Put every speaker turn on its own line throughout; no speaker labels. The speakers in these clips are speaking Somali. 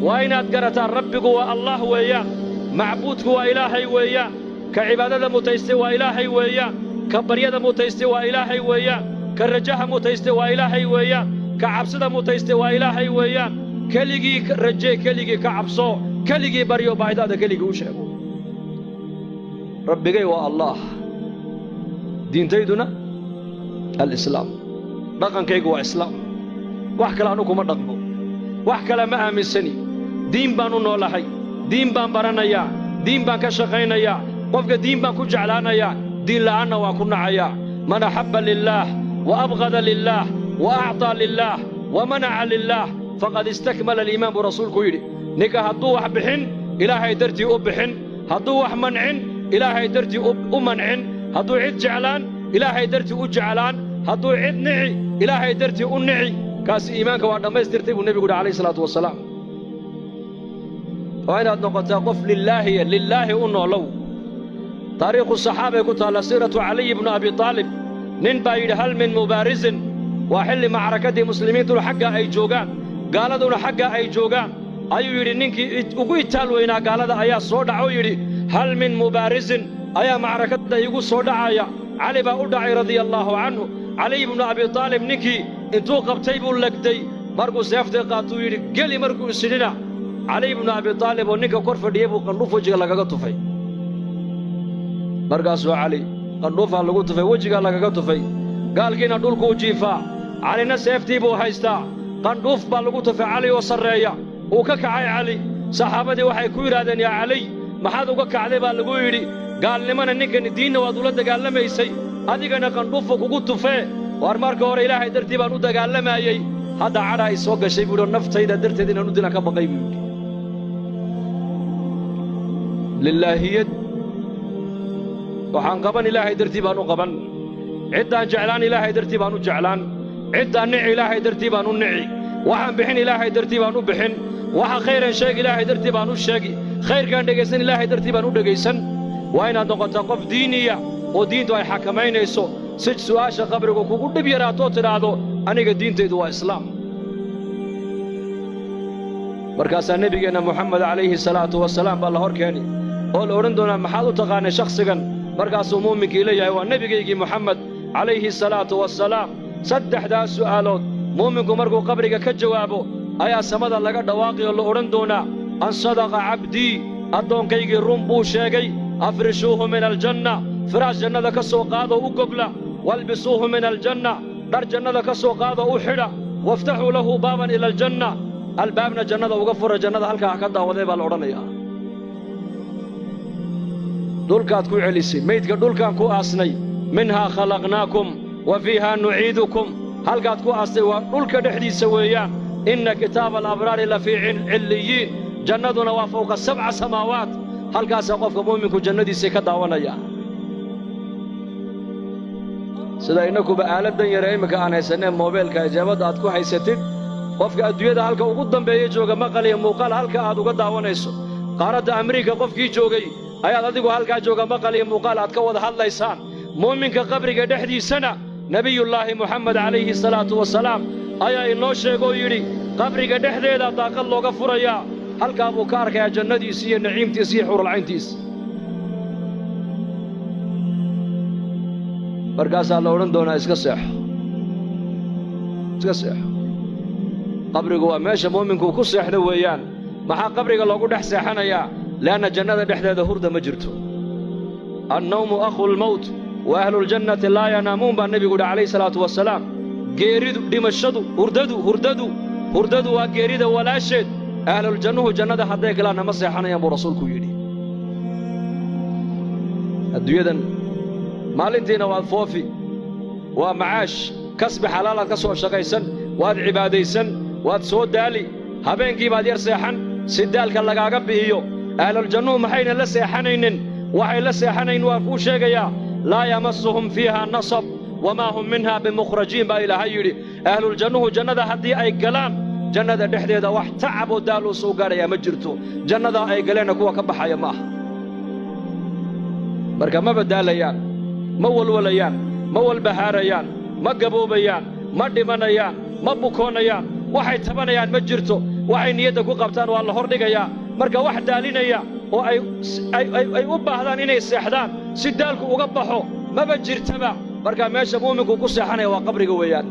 Waa inaad garataa Rabbigu waa Allah weeyaan, macbuudku waa Ilaahay weeyaan, ka cibaadada mutaystay waa Ilaahay weeyaan, ka baryada mutaystay waa Ilaahay weeyaan, ka rajaha mutaystay waa Ilaahay weeyaan, ka cabsida mutaystay waa Ilaahay weeyaan. Keligii rajee, keligii ka cabso, keligii baryo, baahidaada keligii u sheego. Rabbigay waa Allah, diintayduna alislaam, dhaqankaygu waa islaam. Wax kale anu kuma dhaqmo, wax kale ma aaminsani. Diin baan u noolahay, diin baan baranayaa, diin baan ka shaqaynayaa, qofka diin baan ku jeclaanayaa, diin la'aanna waan ku nacayaa. Man axabba lilaah wa abqada lilaah wa acطaa lilaah wa manaca lilaah faqad istakmala aliimaan, buu rasuulku yidhi. Ninka hadduu wax bixin, Ilaahay dartii u bixin; hadduu wax mancin, Ilaahay dartii u mancin; hadduu cid jeclaan, Ilaahay dartii u jeclaan; hadduu cid nici, Ilaahay dartii u nici, kaasi iimaanka waa dhammaystirtay, buu nebigu yidhi calayhi salaatu wasalaam. Waa inaad noqotaa qof lilaahiya, lilaahi u noolow. Taariikhu saxaabay ku taalla, siiratu Caliy ibnu Abi Taalib. Nin baa yidhi: "Hal min mubaarisin?" Waa xilli macrakadii muslimiintuna xaggaa ay joogaan, gaaladuna xaggaa ay joogaan, ayuu yidhi. Ninkii ugu itaal weynaa gaalada ayaa soo dhacoo yidhi: "Hal min mubaarisin?" Ayaa macrakadda iigu soo dhacaya. Cali baa u dhacay, radia allaahu canhu. Caliy ibnu Abi Taalib ninkii intuu qabtay buu legday. Markuu seeftii qaatuu yidhi: "Geli." Markuu isidhina, Caliy ibnu Abi Taalib oo ninka kor fadhiyey buu qandhuuf wejiga lagaga tufay. Markaasuu Cali qandhuufaa lagu tufay, wejigaa lagaga tufay. Gaalkiina dhulkuu jiifaa, Calina seeftii buu haystaa. Qandhuuf baa lagu tufay Cali oo sarreeya. Uu ka kacay Cali. Saxaabadii waxay ku yidhahdeen: "Yaa Caliy, maxaad uga kacday?" baa lagu yidhi. Gaalnimana ninkan diinna waad ula dagaalamaysay, adigana qandhuufu kugu tufee. "Waar, marka hore Ilaahay dartii baan u dagaalamaayey, hadda cadhaa i soo gashay," buu yidhi, "naftayda darteed inaan u dilaan ka baqay," buu yidhi. Lilaahiyad. Waxaan qaban, Ilaahay dartii baan u qaban. Ciddaan jeclaan, Ilaahay dartii baan u jeclaan. Ciddaan nici, Ilaahay dartii baan u nici. Waxaan bixin, Ilaahay dartii baan u bixin. Waxa khayran sheegi, Ilaahay dartii baan u sheegi. Khayrkaan dhegaysan, Ilaahay dartii baan u dhegaysan. Waa inaad noqotaa qof diiniya oo diintu ay xakamaynayso, si su'aasha qabrigu kugu dhib yaraatoo tidhaahdo: "Aniga diintaydu waa islaam." Markaasaa nebigeenna Moxamed calayhi salaatu wasalaam baa la hor keeni oo la odhan doonaa: "Maxaad u taqaanay shakhsigan?" Markaasuu muuminkii leeyahay: "Waa nebigaygii Moxamed calayhi salaatu wasalaam." Saddexdaas su'aalood muuminku markuu qabriga ka jawaabo ayaa samada laga dhawaaqi oo la odhan doonaa: "An sadaqa cabdii, addoonkaygii run buu sheegay. Afrishuuhu min aljanna, firaash jannada ka soo qaadoo u gogla. Walbisuuhu min aljanna, dhar jannada ka soo qaadoo u xidha. Waftaxuu lahu baaban ila aljanna, albaabna jannada uga fura, jannada halkaa ha ka daawaday," baa la odhanayaa. Dhulkaad ku celisay meydka, dhulkaan ku aasnay. Minhaa khalaqnaakum wa fiihaa nuciidukum. Halkaad ku aastay waa dhulka dhexdiisa weeyaan. Inna kitaaba alabraari la fii cilliyiin. Jannaduna waa fawqa sabca samaawaat. Halkaasaa qofka mu'minku jannadiisii ka daawanaya. Sida innakuba aaladdan yare imminka aan haysannee moobeelka ijaabadda aad ku haysatid, qofka adduunyada halka ugu dambeeya jooga maqal iyo muuqaal halka aad uga daawanayso. Qaaradda Amriika qofkii joogay ayaad adigu halkaa jooga maqal iyo muuqaal aad ka wada hadlaysaan. Muuminka qabriga dhexdiisana Nebiyullaahi Moxamed calayhi salaatu wasalaam ayaa inoo sheegoo yidhi: qabriga dhexdeeda daaqad looga furayaa, halkaa buu ka arkayaa jannadiisi iyo naciimtiisa iyo xuuralcayntiisa. Markaasaa la odhan doonaa: "Iska seexo, iska seexo." Qabrigu waa meesha mu'minku ku seexdo weeyaan. Maxaa qabriga loogu dhex seexanayaa? Li'anna jannada dhexdeeda hurda ma jirto. "Annawmu akhu lmowt wa ahluljannati laa yanaamuun," baa nebigu yidhi calayhi salaatu wasalaam. Geeridu, dhimashadu, hurdadu hurdadu hurdadu waa geerida walaasheed. Ahluljannuhu jannada hadday galaan nama seexanayaan, buu rasuulku yidhi. Adduunyadan maalintiina waad foofi, waa macaash, kasbi xalaalaad ka soo shaqaysan, waad cibaadaysan, waad soo daali, habeenkii baad yar seexan si daalka lagaaga bi'iyo. Ahluljannuhu maxayna la seexanaynin? Waxay la seexanayn waa kuu sheegayaa. "Laa yamasuhum fiiha nasab wamaa hum minha bimukhrajiin," baa Ilaahay yidhi. Ahluljannuhu jannada haddii ay galaan, jannada dhexdeeda wax tacab oo daal uu soo gaadhayaa ma jirto. Jannadaa ay galeenna kuwa ka baxaya ma aha. Marka ma badaalayaan, ma walwalayaan, ma walbahaarayaan, ma gaboobayaan, ma dhimanayaan, ma bukoonayaan. Waxay tabanayaan ma jirto. Waxay niyadda ku qabtaan waa la hordhigayaa. Marka wax daalinaya oo ay u baahdaan inay seexdaan si daalku uga baxo maba jirtaba. Marka meesha mu'minku ku seexanaya waa qabriga weeyaan.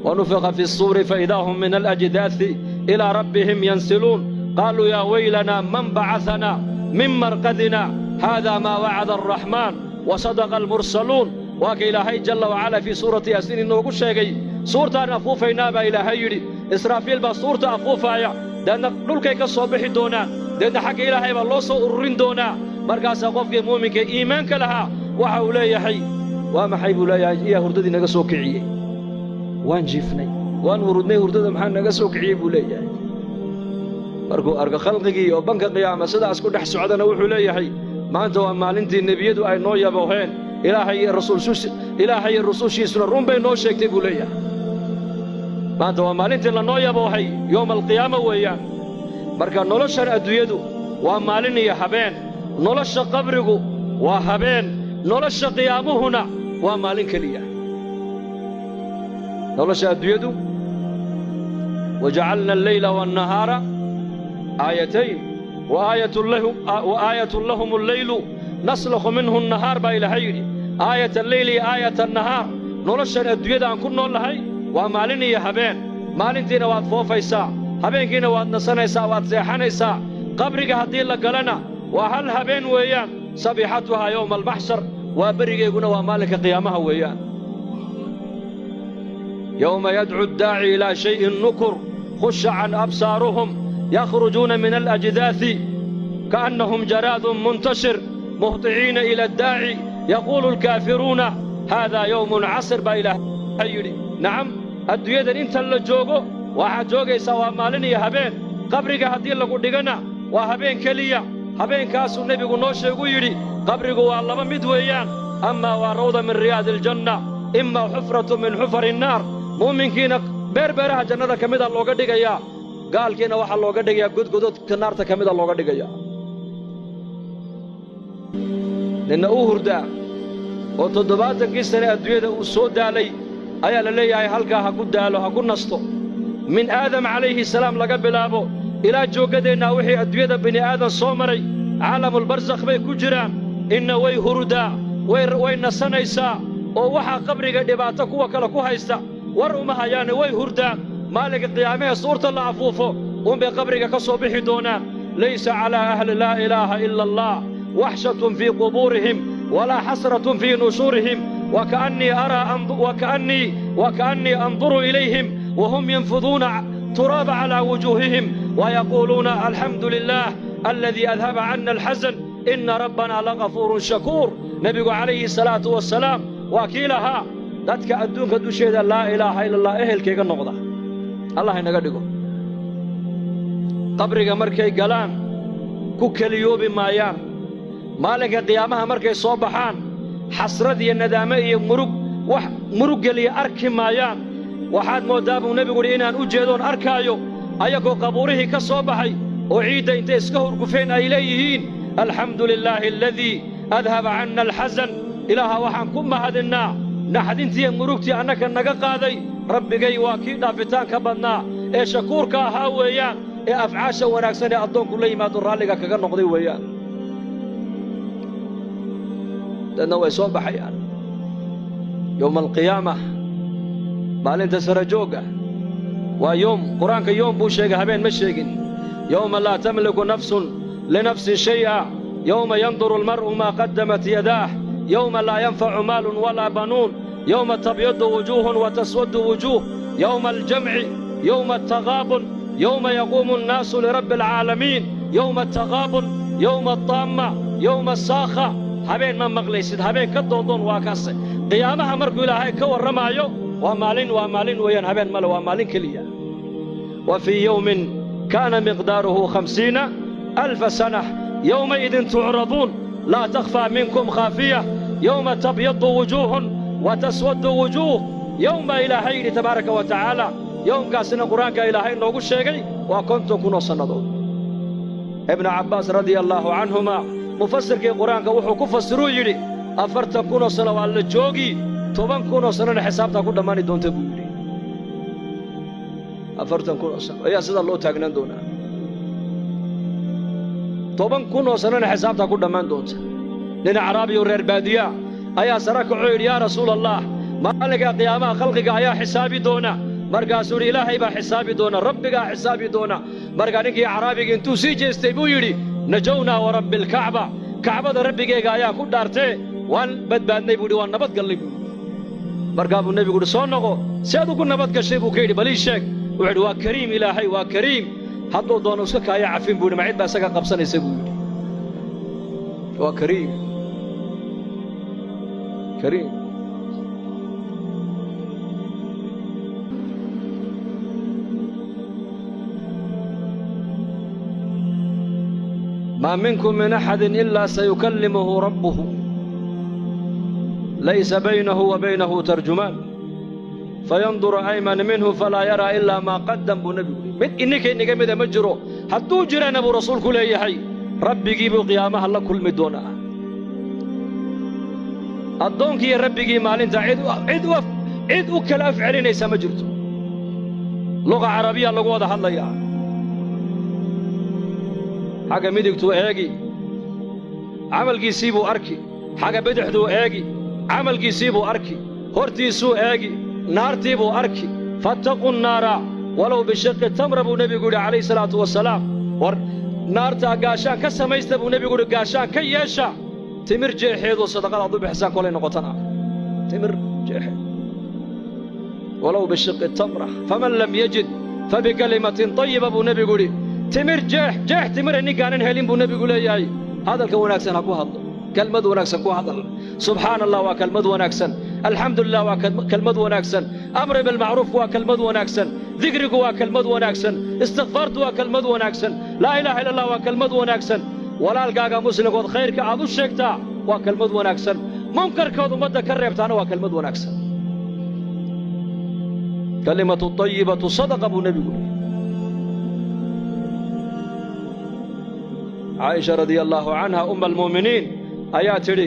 Wanufiqa fi الsuuri faidaa hum min alajdaasi ilaa rabbihim yansiluun. Qaaluu yaa weylanaa man bacaثanaa min marqadina haadaa maa wacada alraxmaan wasadaqa almursaluun. Waa ka Ilaahay jalla wacala fii suurati Yaasiin inoogu sheegay. Suurtaan afuufaynaa baa Ilaahay yidhi. Israafiil baa suurta afuufaaya, deedna dhulkay ka soo bixi doonaan, deedna xagga Ilaahay baa loo soo ururin doonaa. Markaasaa qofkii muuminka iimaanka lahaa waxa uu leeyahay, waa maxay buu leeyahay, iyaa hurdadii naga soo kiciyey? Waan jiifnay, waan hurudnay, hurdada maxaa naga soo kiciyey buu leeyahay. Markuu arko khalqigii oo banka qiyaama sidaas ku dhex socdana wuxuu leeyahay, maanta waa maalintii nebiyadu ay noo yabooheen, Ilaahay iyo rusushiisuna run bay noo sheegtay buu leeyahay. Maanta waa maalintii lanoo yaboohay, yowma alqiyaama weeyaan. Marka noloshan adduunyadu waa maalin iyo habeen, nolosha qabrigu waa habeen, nolosha qiyaamuhuna waa maalin keliya. Nolosha adduunyadu wajacalna alleyla waannahaara aayatayn wa aayatun lahum alleylu naslakhu minhu annahaar baa Ilaahay yidhi. Aayat alleyli iyo aayat annahaar. Noloshan adduunyada aan ku nool nahay waa maalin iyo habeen. Maalintiina waad foofaysaa, habeenkiina waad nasanaysaa, waad seexanaysaa. Qabriga haddii la galana waa hal habeen weeyaan, sabiixatuhaa yowma almaxshar. Waa berigeyguna waa maalinka qiyaamaha weeyaan. Yowma yadcu addaaci ilaa shayin nukur, khusha can absaaruhum, yakhrujuuna min alajdaasi kaannahum jaraadun muntashir, muhطiciina ila addaaci, yaquulu alkaafiruuna haadaa yowmun casir baa Ilaahay yidhi. Nacam, adduunyadan inta la joogo waxaad joogaysaa waa maalin iyo habeen. Qabriga haddii lagu dhigana waa habeen keliya. Habeenkaasuu nebigu noo sheegu yidhi, qabrigu waa laba mid weeyaan: amaa waa rawda min riyaadi aljanna, imaa xufratu min xufari innaar. Muuminkiina beer beeraha jannada ka mida looga dhigayaa, gaalkiina waxaa looga dhigayaa godgododka naarta ka mida looga dhigayaa. Ninna uu hurdaa oo 70kii sane adduunyada uu soo daalay ayaa la leeyahay halkaa ha ku daalo, ha ku nasto. Min Aadam calayhi salaam laga bilaabo ilaa jooggadeennaa wixii adduunyada bini aadan soo maray caalamulbarsakh bay ku jiraan. Inna way hurudaa, way nasanaysaa, oo waxaa qabriga dhibaato kuwa kale ku haysta war uma hayaane, way hurdaan. Maalinka qiyaamahee suurta la afuufo uunbay qabriga ka soo bixi doonaan. Laysa calaa ahli laa ilaaha ila allah waxshatun fii qubuurihim walaa xasratun fii nushuurihim, waka'annii anduru ilayhim wahum yanfuduuna turaaba calaa wujuuhihim wayaquuluuna alxamdu lilaah aladii adhaba canna alxasan, ina rabbanaa lagafuurun shakuur. Nebigu calayhi salaatu wasalaam waa kii lahaa, dadka adduunka dusheeda laa ilaaha ila allah ehelkayga noqda, Allah inaga dhigo, qabriga markay galaan ku keliyoobi maayaan. Maalinka qiyaamaha markay soo baxaan xasrad iyo nadaamo iyo murug wax murug geliya arki maayaan. Waxaad mooddaa buu nebigu yidhi inaan u jeedoon arkaayo ayagoo qabuurihii ka soo baxay oo ciidda intay iska hurgufeen ay leeyihiin, alxamdu lilaahi aladii adhaba canna alxasan. Ilaaha waxaan ku mahadinnaa naxdintiiyo murugtii annaka naga qaaday. Rabbigay waa kii dhaafitaanka badnaa ee shakuurka ahaa weeyaan, ee afcaasha wanaagsan ee addoonku la yimaado raalliga kaga noqday weeyaan. Dadna way soo baxayaan yowma alqiyaama, maalinta sarajoogga. Waa yoom, Qur-aanka yoom buu sheegay, habeen ma sheegin. Yowma laa tamliku nafsun linafsin shay'a, yowma yanduru almar'u maa qaddamat yadaah, yowma laa yanfacu maalun walaa banuun, yowma tabyadu wujuuhun wa taswaddu wujuuh, yowma aljamci, yowma altaqaabun, yowma yaquumu annaasu lirabbi alcaalamiin, yowma altaqaabun, yowma altaamma, yowma asaakha. Habeen ma maqlaysid, habeen ka doondoon waa kaase. Qiyaamaha markuu Ilaahay ka warramaayo waa maalin, waa maalin weeyaan, habeen male, waa maalin keliya. Wa fii yowmin kaana miqdaaruhu 50,000 sanah, yowmaidin tucraduun laa takhfaa minkum khaafiya, yowma tabyadu wujuuhun wa taswaddu wujuuh. Yowma Ilaahay yidhi tabaaraka wa tacaala, yowmkaasina Qur-aanka Ilaahay noogu sheegay waa 50,000 oo sannadood. Ibnu Cabbaas radia allaahu canhuma, mufasirkii Qur-aanka, wuxuu ku fasiruu yidhi, 40,000 oo sano waa la joogi, 10,000 oo sannona xisaabtaa ku dhammaani doonta buu yidhi. 40,000 oo sano ayaa sidaa loo taagnaan doonaa. 10,000 oo sanona xisaabtaa ku dhammaan doonta. Nin acraabi oo reer baadiya ayaa sara kacoo yidhi, yaa rasuul allah, maalinka qiyaamaha khalqiga ayaa xisaabi doona. Markaasuu yidhi, ilaahay baa xisaabi doona, rabbigaa xisaabi doona. Markaa ninkii acraabiga intuu sii jeestay buu yidhi, najownaa wa rabbi alkacba, kacbada rabbigeyga ayaa ku dhaartee waan badbaadnay buu yidhi, waan nabad gallay buu yidhi. Markaa buu nebigu yidhi, soo noqo, si aad ugu nabad gashay buu ka yidhi, bal ii sheeg. Wuxuu yidhi, waa kariim ilaahay, waa kariim, hadduu doono iska kaaya cafin buu yidhi, ma cid baa isaga qabsanaysa buu yidhi. Waa kariim, kariim. ما منكم من أحد إلا سيكلمه ربه ليس بينه وبينه ترجمان فينظر أيمن منه فلا يرى إلا ما قدم. بنبي mid ininka inaga mida ma jiro, hadduu jirana buu rasuulku leeyahay, rabbigii buu qiyaamaha la kulmi doonaa. Addoonkiiyo rabbigii maalinta cid u kala af celinaysa ma jirto. Luqa carabiya lagu wada hadlayaa. Xagga midigtuu eegi, camalkiisii buu arki. Xagga bidixduu eegi, camalkiisii buu arki. Hortiisuu eegi, naartii buu arki. Fattaquu nnaara walow bishiqi tamra buu nebigu yidhi calayhi salaatu wasalaam. War naartaa gaashaan ka samaysta buu nebigu yidhi, gaashaan ka yeesha timir jeexeedoo sadaqada aad u bixisaan kolay noqotana timir jeexeed, walow bishiqi tamra, faman lam yajid fabikalimatin tayiba buu nebigu yidhi. Timir jeex, jeex timira ninkaanan helin buu nebigu leeyahay, hadalka wanaagsan ha ku hadlo, kelmad wanaagsan ku hadal. Subxaana allah waa kelmad wanaagsan, alxamdu lilah waa kelmad wanaagsan, amri bilmacruuf waa kelmad wanaagsan, dikrigu waa kelmad wanaagsan, istikfaartu waa kelmad wanaagsan, laa ilaaha illa allah waa kelmad wanaagsan, walaalkaaga muslimkood khayrka aad u sheegtaa waa kelmad wanaagsan, munkarkood ummadda ka reebtaana waa kelmad wanaagsan. Kalimatu tayibatu sadaqa buu nebigu yidhi. Caaisha radia allaahu canha umma almu'miniin ayaa tidhi,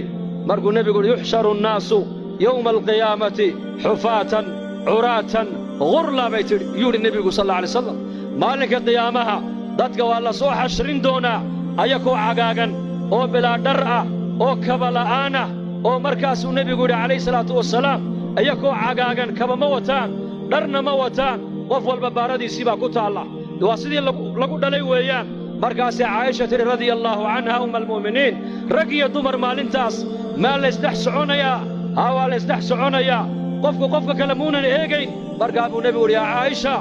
markuu nebigu yidhi, yuxsharu annaasu yowma alqiyaamati xufaatan curaatan ghurla bay tidhi, yuu yidhi nebigu sal alla alay wasalam, maalinka qiyaamaha dadka waa la soo xashrin doonaa ayakoo cagaagan oo bilaa dhar ah oo kaba la'aan ah, oo markaasuu nebigu yidhi calayhi salaatu wasalaam, ayakoo cagaagan, kaba ma wataan, dharna ma wataan, qof walba baaradiisii baa ku taalla, waa sidii lagu dhalay weeyaan. Markaasay Caaisha tidhi radia allaahu canha umma almu'miniin, rag iyo dumar maalintaas maa laysdhex soconayaa? Haa, waa laysdhex soconayaa, qofku qofka kale muunan eegayn. Markaa buu nebigu yidhi, yaa Caaisha,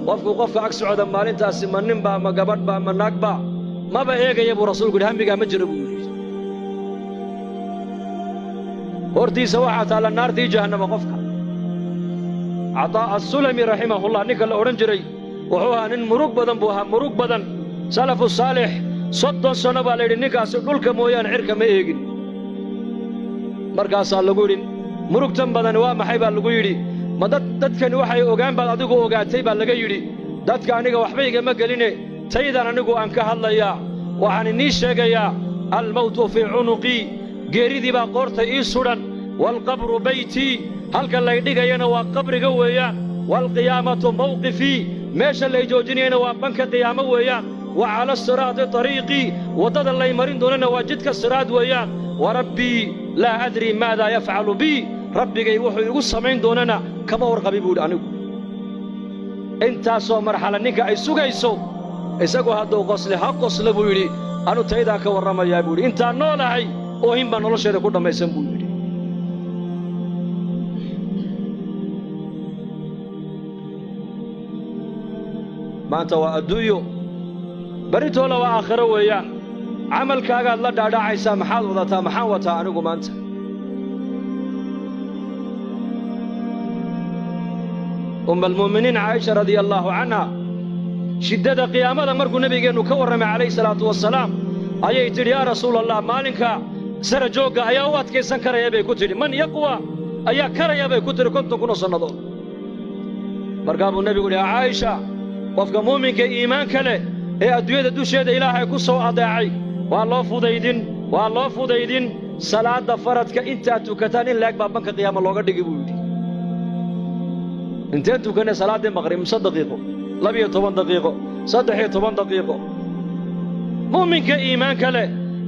qofku qofka ag socda maalintaasi ma ninbaa, ma gabadhbaa, ma naagba, maba eegaya buu rasuulku yidhi, hammigaa ma jiro buu yidhi. Hortiisa waxaa taalla naartii jahannama qofka. Cataa assulami raximahullah ninka la odhan jiray wuxuu ahaa nin murug badan buu ahaa, murug badan. Salafu saalix 30 sano baa la yidhi ninkaasi dhulka mooyaane cirka ma eegin. Markaasaa lagu yidhi, murugtan badani waa maxay baa lagu yidhi. Ma dadkani waxay ogaan baad adigu ogaatay baa laga yidhi. Dadka aniga waxba igama geline, taydan anigu aan ka hadlayaa, waxaan inii sheegayaa, almawtu fii cunuqii, geeridii baa qoorta ii sudhan, waalqabru baytii, halka lay dhigayana waa qabriga weeyaan, waalqiyaamatu mawqifii, meesha lay joojinayana waa banka qiyaamo weeyaan, wa cala asiraati tariiqii, waddada lay marin doonana waa jidka siraad weeyaan, wa rabbii laa adrii maadaa yafcalu bii, rabbigay wuxuu igu samayn doonana kama warqabi buu yidhi anigu. Intaasoo marxala ninka ay sugayso, isagu hadduu qosle ha qosle buu yidhi, anu taydaan ka warramayaa buu yidhi, intaan noolahay oohin baa nolosheeda ku dhammaysan buu yidhi. Maanta waa adduunyo, berritoola waa aakhiro weeyaan. Camalkaagaad la dhaadhacaysaa, maxaad wadataa, maxaan wataa anigu maanta? Umma almu'miniin Caaisha radia allaahu canha shiddada qiyaamada markuu nebigeennu ka warramay calayhi salaatu wasalaam ayay tidhi, yaa rasuul allah, maalinka sara joogga ayaa u adkaysan karaya bay ku tidhi, man yaqwa ayaa karaya bay ku tidhi 50,000 oo sannadood. Markaa buu nebigu yidhi, yaa Caaisha, qofka muuminka iimaanka leh ee adduunyada dusheeda ilaahay ku soo adeecay waa loo fudaydin, waa loo fudaydin salaadda faradka intaad tukataan in laeg baa banka qiyaama looga dhigi buu yidhi. Inteen tukanay salaaddii maqrib? Mise daqiiqo, 12 daqiiqo, 13 daqiiqo. Mu'minka iimaanka leh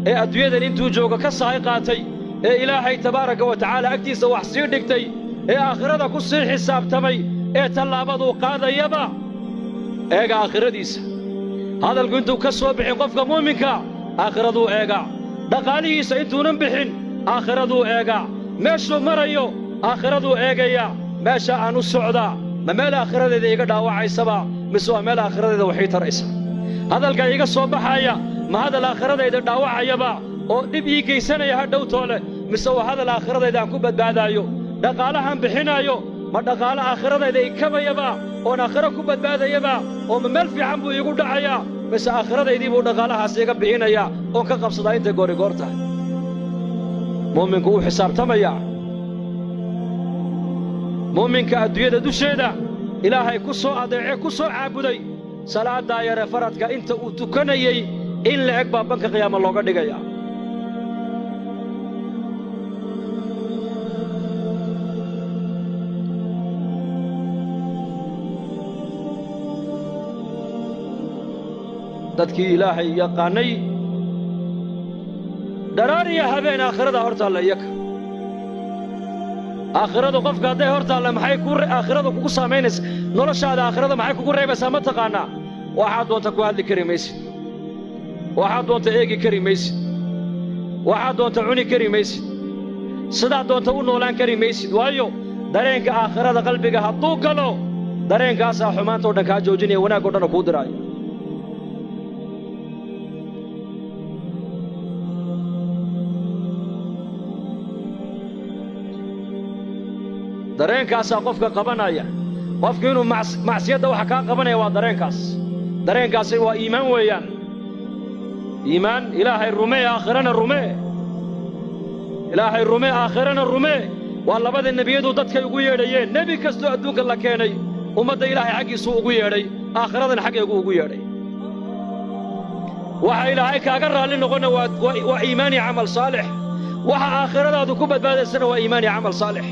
ee adduunyadan intuu joogo ka sahay qaatay, ee Ilaahay tabaaraka wa tacaala agtiisa wax sii dhigtay, ee aakhirada ku sii xisaabtamay, ee tallaabaduu qaadayaba eega aakhiradiisa. Hadalku intuu ka soo bixin qofka mu'minka aakhiraduu eegaa, dhaqaalihiisa intuunan bixin aakhiraduu eegaa, meeshuu marayo aakhiraduu eegayaa. Meesha aan u socdaa ma meel aakhiradeeda iga dhaawacaysaba mise waa meel aakhiradeeda waxii taraysa? Hadalka iga soo baxaya ma hadal aakhiradayda dhaawacayaba oo dhib ii geysanaya ha dhowtoole, mise waa hadal aakhiradayda aan ku badbaadaayo? Dhaqaalahaan bixinaayo ma dhaqaalo aakhiradayda i kabayaba oon aakhiro ku badbaadayaba, oo ma meel fiican buu iigu dhacayaa, mise aakhiradaydii buu dhaqaalahaas iga bixinayaa oon ka qabsadaa intay goorigoor tahay? Mu'minku wuu xisaabtamayaa. Mu'minka adduunyada dusheeda Ilaahay ku soo adeece, ku soo caabuday, salaaddaa yare faradka inta uu tukanayey in la eg baa banka qiyaama looga dhigayaa. Dadkii Ilaahay yaqaannay dharaar iyo habeen aakhirada hor taalla iyaka. Aakhiradu qofka hadday hor taalla maxay ku aakhiradu kugu saamaynaysa? Noloshaada aakhirada maxay kugu reebaysaa ma taqaannaa? Waxaad doonta ku hadli kari maysid, waxaad doonta eegi kari maysid, waxaad doonta cuni kari maysid, sidaad doonta u noolaan kari maysid. Waayo dareenka aakhirada qalbiga hadduu galo, dareenkaasaa xumaanta o dhan kaa joojinaya, wanaag o dhanna kuu diraaya. Dareenkaasaa qofka qabanaya. Qofku inuu macsiyadda waxa kaa qabanaya waa dareenkaas. Dareenkaasi waa iimaan weeyaan. Iimaan Ilaahay rumee, aakhirana rumee. Ilaahay rumee, aakhirana rumee, waa labada nebiyadu dadkay ugu yeedhayeen. Nebi kastoo adduunka la keenay ummadda Ilaahay xaggiisuu ugu yeedhay, aakhiradana xaggeegu ugu yeedhay. Waxa Ilaahay kaaga raalli noqonna waa iimaan iyo camal saalix. Waxa aakhiradaadu ku badbaadaysana waa iimaan iyo camal saalix.